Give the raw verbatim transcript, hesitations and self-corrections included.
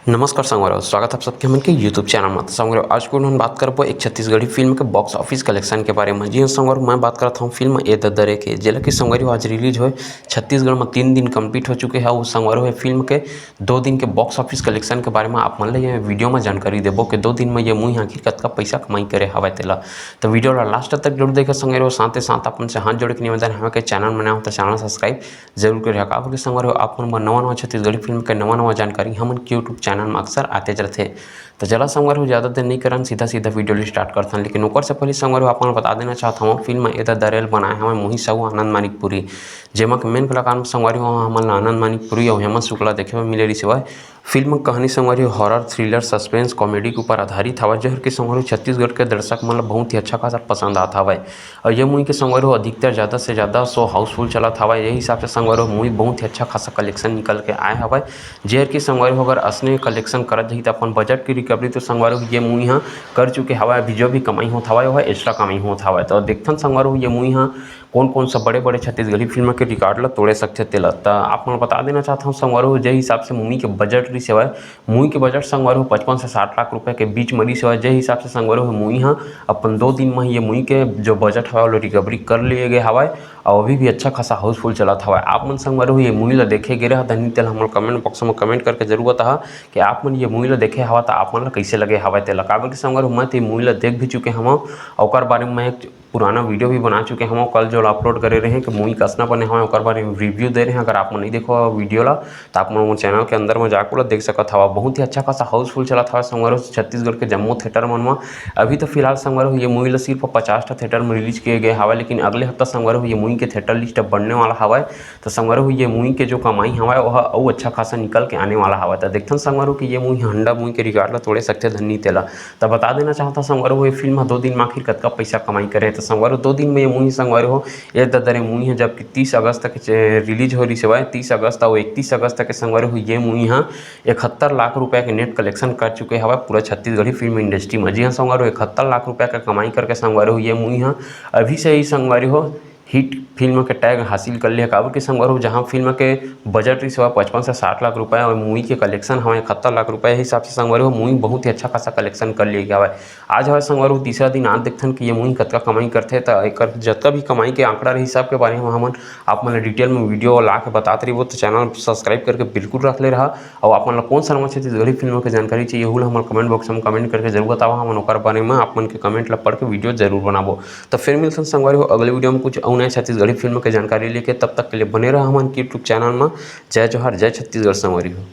नमस्कार संगवारी हो, स्वागत है आप सबके हमन के YouTube चैनल में। तो संगवारी हो, आज को हम बात करबो एक छत्तीसगढ़ी फिल्म के बॉक्स ऑफिस कलेक्शन के बारे में। जी हाँ संगवारी हो, मैं बात करत हूँ फिल्म ए ददरे के, जेला कि संगवारी हो आज रिलीज होए छत्तीसगढ़ में तीन दिन कंप्लीट हो चुके हैं। वो संगवारी हो फिल्म के दो दिन के बॉक्स ऑफिस कलेक्शन के बारे में आप मन ल ये वीडियो में जानकारी देबो कि दो दिन में ये मूवी आखिर कतका पैसा कमाई करे हवय तेला। तो वीडियो ला लास्ट तक जरूर देखे संगवारी हो। साथ ही साथ अपन से हाथ जोड़ के निवेदन हवे कि चैनल में नया हो तो चैनल सब्सक्राइब जरूर करे। काबर कि संगवारी हो आप मन बर नवा नवा छत्तीसगढ़ी फिल्म के नवा नवा जानकारी हमन के YouTube चैनल में अक्सर आते रहथे। तो चला संगवारी हो, ज़्यादा देर नहीं करन, सीधा सीधा वीडियो ले स्टार्ट करथन। लेकिन ओकर से पहले संगवारी हो, आप मन बता देना चाहत हूँ, फिल्म ए ददरे ल बनाए हवय मोहित साहू आनंद मानिकपुरी, जेमा के मेन कलाकार में संगवारी हो हमन ला आनंद मानिकपुरी और हेमंत शुक्ला देखे बर मिले रहिस हवय। फिल्म के कहानी संगवारी हो हॉरर, थ्रिलर, सस्पेंस, कॉमेडी के ऊपर आधारित हवय, जेहर के संगवारी हो छत्तीसगढ़ के दर्शक मन ला बहुत ही अच्छा खासा पसंद आत हवय। और ये मूवी के संगवारी हो अधिकतर ज़्यादा से ज़्यादा शो हाउसफुल चलत हवय। यही हिसाब से संगवारी हो मूवी बहुत ही अच्छा खासा कलेक्शन निकल के आए हवय। जेहर के संगवारी हो अगर असने कलेक्शन करत जाही त अपन बजट के रिकवरी तो संगवारी हो ये मूवी ह कर चुके हवय। अभी जो भी कमाई होत हवय, वह एक्स्ट्रा कमाई होत हवय। तो देखथन संगवारी हो ये मूवी ह कौन कौन सा बड़े बड़े छत्तीसगढ़ी फिल्म के रिकॉर्ड ला तोड़े सकथे तेला। त आप मन बता देना चाहत हूँ संगवारी हो, जे हिसाब से मूवी के बजट रहिस हवय, मूवी के बजट संगवारी हो पचपन से साठ लाख रुपए के बीच म रहिस हवय। जे हिसाब से संगवारी हो मूवी ह अपन दो दिन म ही ये मूवी के जो बजट हवय, ओला रिकवरी कर लिए गए हवय। और अभी भी अच्छा खासा हाउसफुल चलत हवय। आप मन संगवारी हो ये मूवी ला देखे गे रहा धनी तेला हमन कमेंट बॉक्स में कमेंट करके जरूर बताहा कि आप मन ये मूवी ला देखे हवा त आप मन ला कैसे लगे हवय तेला। काबर कि संगवारी हो मैं तो ये मूवी ला देख भी चुके हवं, ओकर बारे में मैं एक पुराना वीडियो भी बना चुके हवं, कल जो अपलोड करे रहे कि मूवी कसना बने हवय, ओकर बारे में रिव्यू दे रहे हैं। अगर आप मन नहीं देखो वीडियो ला, त आप मन मोर चैनल के अंदर में जाके ओला देख सकत हवा। बहुत ही अच्छा खासा हाउसफुल चलत हवय संगवारी हो छत्तीसगढ़ के जम्मो थिएटर मन म। अभी तो फिलहाल संगवारी हो ये मूवी ला सिर्फ पचास ठा थिएटर में रिलीज किए गए हवय, लेकिन अगले हफ्ता संगवारी हो ये मूवी के थिएटर लिस्ट अब बढ़ने वाला हवय। तो संगवारी हो ये मूवी के जो कमाई हवय, वह अउ अच्छा खासा निकल के आने वाला हवय। तो देखथन संगवारी हो कि ये मूवी हंडा मूवी के रिकॉर्ड ला तोड़े सकथे धनी तेला। तो बता देना चाहता संगवारी हो ये फिल्म ह दो दिन में आखिर कतका पैसा कमाई करे। तो संगवारी हो दो दिन में ये मूवी संगवारी हो ए ददरे मूवी ह जबकि तीस अगस्त तक रिलीज हो रही हवय, तीस अगस्त और इकतीस अगस्त तक के संगवारी हो ये मूवी ह इकहत्तर लाख रुपया के नेट कलेक्शन कर चुके हवय पूरा छत्तीसगढ़ी फिल्म इंडस्ट्री में। जी हाँ संगवारी हो, इकहत्तर लाख रुपया के कमाई करके संगवारी हो ये मूवी ह अभी से ही संगवारी हो हिट फिल्म के टैग हासिल कर लिया। काबर कि संगवारी हो जहाँ फिल्म के बजट रहिस हवय पचपन से साठ लाख रुपया और मूवी के कलेक्शन हवय इकहत्तर लाख रुपया, हिसाब से संगवारी हो मूवी बहुत ही अच्छा खासा कलेक्शन कर लिया गया हवय। आज हवय संगवारी हो तीसरा दिन, आज देखथन कि ये मूवी कतका कमाई करथे। त एकर जतका भी कमाई के आंकड़ा रही सब के बारे में हमन आप मन ल डिटेल में वीडियो ला के बतात रहिबो। तो चैनल सब्सक्राइब करके बिल्कुल रख ले रहा। और आप मन ल कौन सा नवा छत्तीसगढ़ी फिल्म के जानकारी चाहिए, ओहू ल हमन कमेंट बॉक्स में कमेंट करके जरूर बतावा। हमन ओकर बारे में आप मन के कमेंट ला पढ़ के वीडियो जरूर बनाबो। तो फिर मिलथन संगवारी हो अगले वीडियो में कुछ अउ नया छत्तीसगढ़ी फिल्म के जानकारी लेके। तब तक के लिए बने रहा हमन के YouTube चैनल में। जय जोहार, जय छत्तीसगढ़ संगवारी हो।